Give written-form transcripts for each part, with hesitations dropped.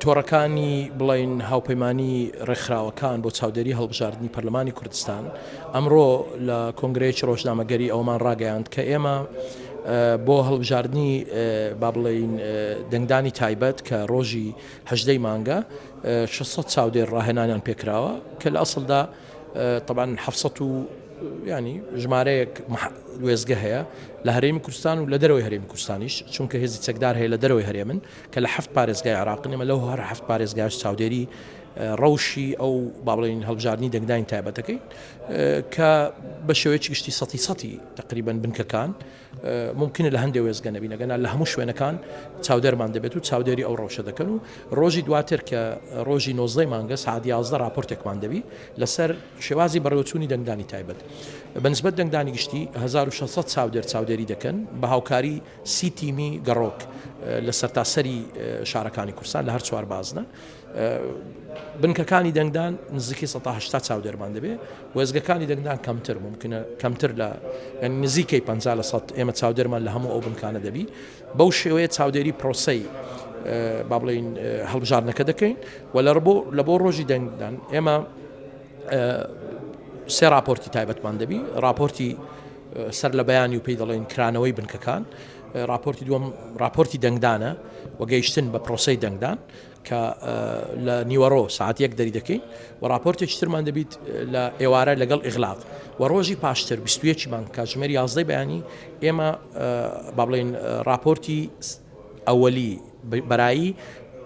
تۆڕەکانی بڵین هاوپەیمانی ڕێکخراوەکان بۆ چاودێری هەڵبژاردنی پەرلەمانی کوردستان ئەمڕۆ لە کۆنگرەیەکی ڕۆژنامەگەری ئەومان ڕاگەیاند کە ئێمە بۆ هەڵبژاردنی با بڵین دەنگدانی تایبەت کە ڕۆژی هەژدەی مانگە 600 چاودێر ڕاهێنانیان پێکراوە کە لە ئەسڵدا تەبعەن 700 و ینی ژمارەیەک وێزگە هەیە لە هەرێمی کوردستان و لە دەرەوەی هەرێمی کوردستانیش چونکە هێزی چەکدار هەیە لە دەرەوەی هەرێمن کە لە هەفت پارێزگای عێراقن ئێمە لەو هەر هەفت پارێزگاش چاودێری ڕەوشی ئەو با بڵێین هەڵبژاردنی دەنگدانی تایبەتەکەی کە بە شێوەیەکی گشتی سەتی سەتی تقریبا بنکەکان ممکنە لە هەندێک وێزگە نەبین ئەگەنا لە هەموو شوێنەکان چاودێرمان دەبێت و چاودێری ئەو ڕەوشە دەکەن و ڕۆژی دواتر کە ڕۆژی نۆزدەی مانگە سعات 11 راپۆرتێکمان دەبی لەسەر شێوازی بەڕێوەچوونی دەنگدانی تایبەت بەنسبەت دەنگدانی گشتی 1600 چاودێر چاودێری دەکەن بە هاوکاری سی تیمی گەڕۆک لە سەرتاسەری شارەکانی کوردستان لە هەر چوار بازنە بنکەکانی دەنگدان نزیکەی 180 چاودێرمان دەبێ وێزگەکانی دەنگدان کەمتر ممکنە کەمتر لە نزیکەی 50 لە سەد ئێمە چاودێرمان لە هەموو ئەو بنکانە دەبی بەو شێوەیە چاودێری پرۆسەی با بڵین هەڵبژاردنەکە دەکەین و لە بۆ لە بۆ ڕۆژی دەنگدان ئێمە سێ راپۆرتی تایبەتمان دەبی راپۆرتی سەر لە بەیانی و پێی دەڵێن کرانەوەی بنکەکان راپۆرتی دووەم راپۆرتی دەنگدانە و گەیشتن بە پرۆسەی دەنگدان کە لە نیوەڕۆ ساعت یەک دەری دەکەین و راپۆرتێکی ترمان دەبیت لە ئێوارە لەگەڵ ئیغلاق و ڕۆژی پاشتر 21 مانگ کاتژمێر 11 بەیانی ئێمە با بڵێین راپۆرتی ئەوەلی بەرایی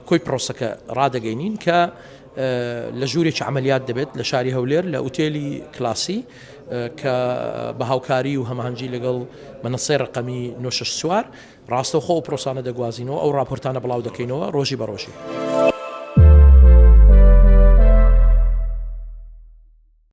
کۆی پرۆسەکە ڕادەگەینین کە لە ژوورێکی عملیات دەبێت لە شاری هەولێر لە ئوتێلی کلاسی کە بە هاوکاری و هەماهەنگی لەگەڵ مەنەسەی ڕقەمی 964 ڕاستەوخۆ ئەو پرۆسانە دەگوازینەوە، ئەو ڕاپۆرتانە بڵاو دەکەینەوە ڕۆژی بە ڕۆژی.